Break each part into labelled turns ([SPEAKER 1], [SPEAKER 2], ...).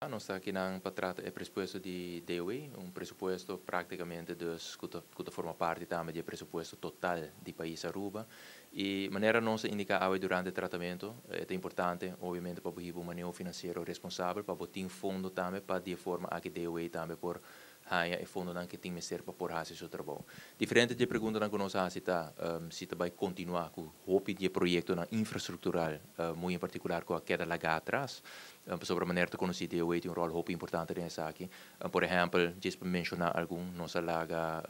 [SPEAKER 1] Nos ta akinan pa trata e presupuesto di DOE, un presupuesto practicamente dus cu ta forma parti tambe di e presupuesto total di pais Aruba. Y manera nos a indica awe durante e tratamento, ta importante obviamente pa hiba un maneho financiero responsabel, pa tin fondo tambe pa di forma aki DOE tambe por haya e fondonan cu tin mester pa por haci su trabou. Diferente di preguntanan cu nos a haci ta si ta bay continua cu hopi di proyectonan infrastructural, muy en particular cu a keda laga atras, sobre manera ta conoci, DOE tin un rol hopi importante den esaki. Por ehempel, djis pa menciona algun, nos a laga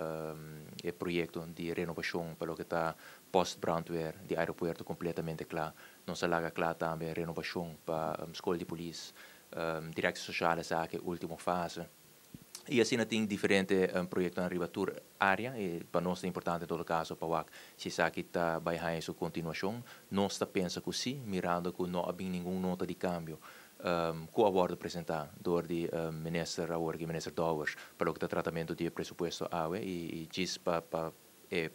[SPEAKER 1] e proyecto di renovacion pa loke ta post brandweer di aeropuerto completamente cla. Nos a laga cla tambe renovacion pa scol di polis, directie sociale zaken, ultimo fase. Y asina tin diferente proyecto riba tur area y pa nos ta importante en todo caso pa wak si esaki ta bay haya su continuacion. Nos ta pensa cu si, mirando cu no a bin ningun nota di cambio cu a wordo presenta door di minister awor, minister Dowers, pa loke ta tratamento di presupuesto awe y djis pa e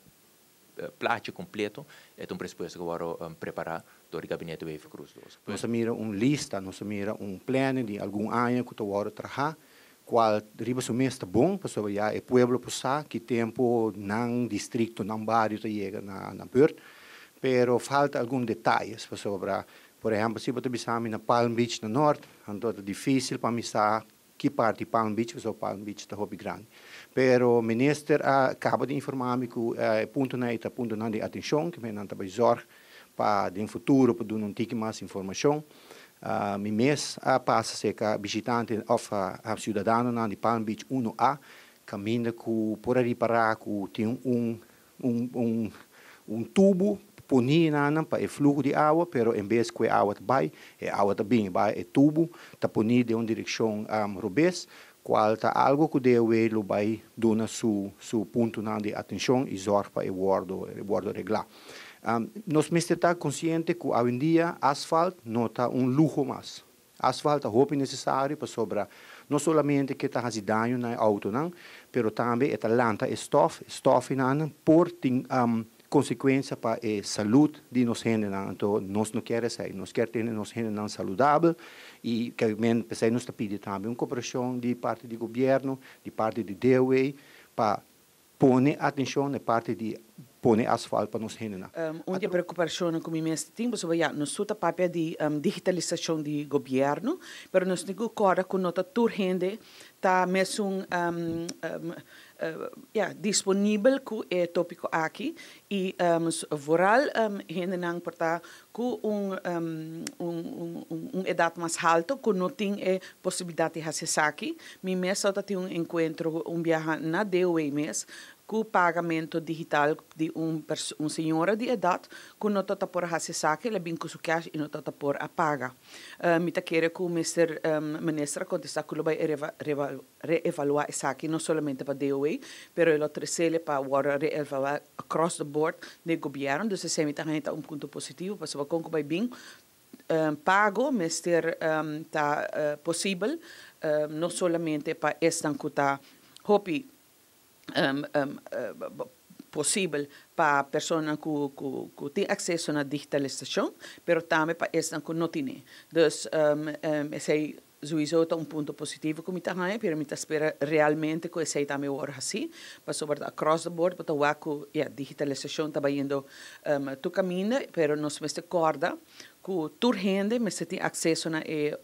[SPEAKER 1] plaatje completo, e un presupuesto cu a wordo prepara door di gabinete Wever-Croes 2.
[SPEAKER 2] Nos a mira un lista, nos a mira un plan di algun aña cu ta wordo traha, cual riba su mes ta bon, pasobra ya e pueblo por sa ki tempo nan districto, nan bario ta yega na beurt, pero falta algun detaye, pasobra, por ehempel, si bo bisa mi na Palm Beach na Noord, anto ta dificil pa mi sa ki parti Palm Beach, pasobra Palm Beach ta hopi grandi. Pero minister a caba di informa mi cu e puntonan ta puntonan di atencion, cu nan ta bay zorg pa den futuro pa duna un tiki mas informacion. Mi mes a pasa cerca bishitante of a ciudadanonan di Palm Beach 1A, caminda cu por a ripara cu tin un tubo poni nan pa e fluho di awa, pero en bes cu e awa ta bay, e awa ta bin bay, e tubo ta poni den un direccion robes, cual ta algo cu DOW lo bay duna su puntonan di atencion y zorg pa e wordo regla. Nos mester ta consciente cu awendia asfalt no ta un luho mas. Asfalt ta hopi necesario pasobra no solamente cu ta haci daño na autonan, pero tambe ta lanta stof, stof nan por tin consecuencia pa e salud di nos hendenan. Anto, nos no kier esey, nos kier tin nos hendenan saludabel y cu men p'esey nos ta pidi tambe un cooperacion di parti di gobierno, di parti di DOW, pa pone atencion na parti di pone asfalt pa nos hendenan.
[SPEAKER 3] Un di e preocupacion cu mi mes tin, pasobra ja, nos ta papia di digitalisacion di gobierno, pero nos tin cu corda cu no ta tur hende ta mesun ja, disponibel cu e topico aki y vooral hendenan por ta cu un edad mas halto cu no tin e posibilidad di haci esaki. Mi mes tin un encuentro un biaha na DOW mes cu pagamento digital di un señora di edad cu no ta por haci esaki, el a bin cu su cash y no ta por a paga. Mi ta kere cu Mr. Minister contesta cu lo bay reevalua esaki no solamente pa DOW, pero el trece pa reevalua across the board di gobierno. Dus esey mi ta un punto positivo, pasobra con cu bay bin pago mester ta posibel no solamente pa esnan cu ta hopi posibel pa persona cu tin aceso na digitalisacion, pero tambe pa esnan cu no tin. Dus esey sowieso ta un punto positivo cu mi ta haya, pero mi ta spera realmente cu esey tambe wordo asina, pasobra across the board, pa cu ja, digitalisacion ta bayendo tur caminda, pero nos mester corda cu tur hende mester tin aceso na e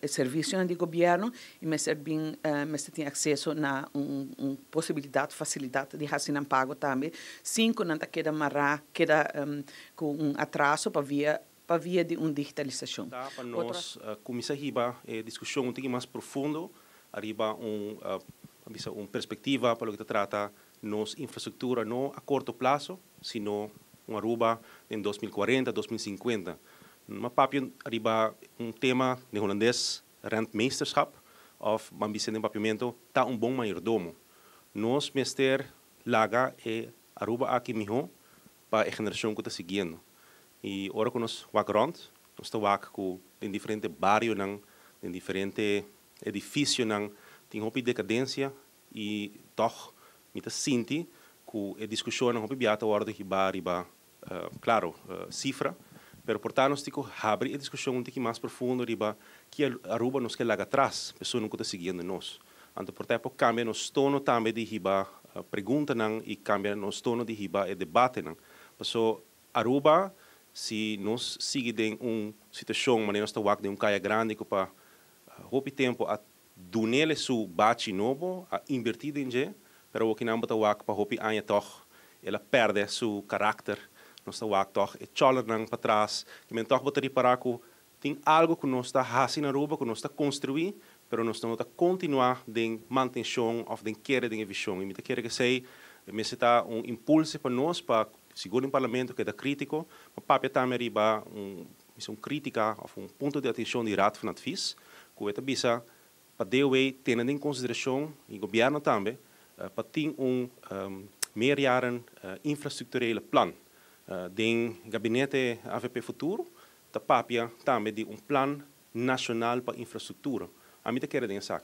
[SPEAKER 3] servicio di gobierno y mester bin mester tin aceso na un posibilidad, facilidad di haci nan pago tambe, sin cu nan ta keda mara, keda cu un atraso pa via di un digitalisacion.
[SPEAKER 4] Ta, pa nos cuminsa hiba e discusion un poco mas profundo, ariba un perspectiva pa loke ta trata nos infrastructura no a corto plaso, sino un Aruba den 2040, 2050. M'a papia ariba un tema di Hulandes, rentmeesterschap, of ban bisa den Papiamento, ta un bon mayordomo. Nos mester laga e Aruba aki miho pa e generacion cu ta siguiendo. Y ora cu nos wak rond, nos ta wak cu den diferente barionan, den diferente edificionan, tin hopi decadencia y toch mi ta sinti cu e discusion hopi biaha ta wordo hiba riba, claro, cifra, pero por ta nos tin cu habri e discusion un tiki mas profundo riba Ki Aruba nos ke laga atras, personanan ku ta siguiendo nos? Anto por ta kambia nos tono tambe di hiba preguntanan i kambia nos tono di hiba e debatenan. Paso Aruba, si nos sigui den un situashon manera nos ta wak den un kaya grandi ku pa hopi tempu a dun'é su bachi nobo, a invertí den dje, pero loke nan ta wak pa hopi aña toch el a pèrdè su karakter. Nos ta wak toch e chollernan patras, ke men toch bo ta ripará ku tin algu ku nos ta hasi na Aruba, ku nos ta konstruí, pero nos no ta kontinuá den mantenshon òf den kere den vishon. I mi ta kere ku esei ta un impulso pa nos, pa sigur den parlamento ku ta krítiko, pa papia tambe riba un krítika òf un punto di atenshon di Raad van Advies, ku ta bisa pa DOW tene den konsiderashon i gobièrnu tambe, pa tin un meerjaren infrastructurele plan. Den gabinete AVP Futuro, ta papia tambe di un plan nashonal pa infrastruktura. Ami ta kere den esaki.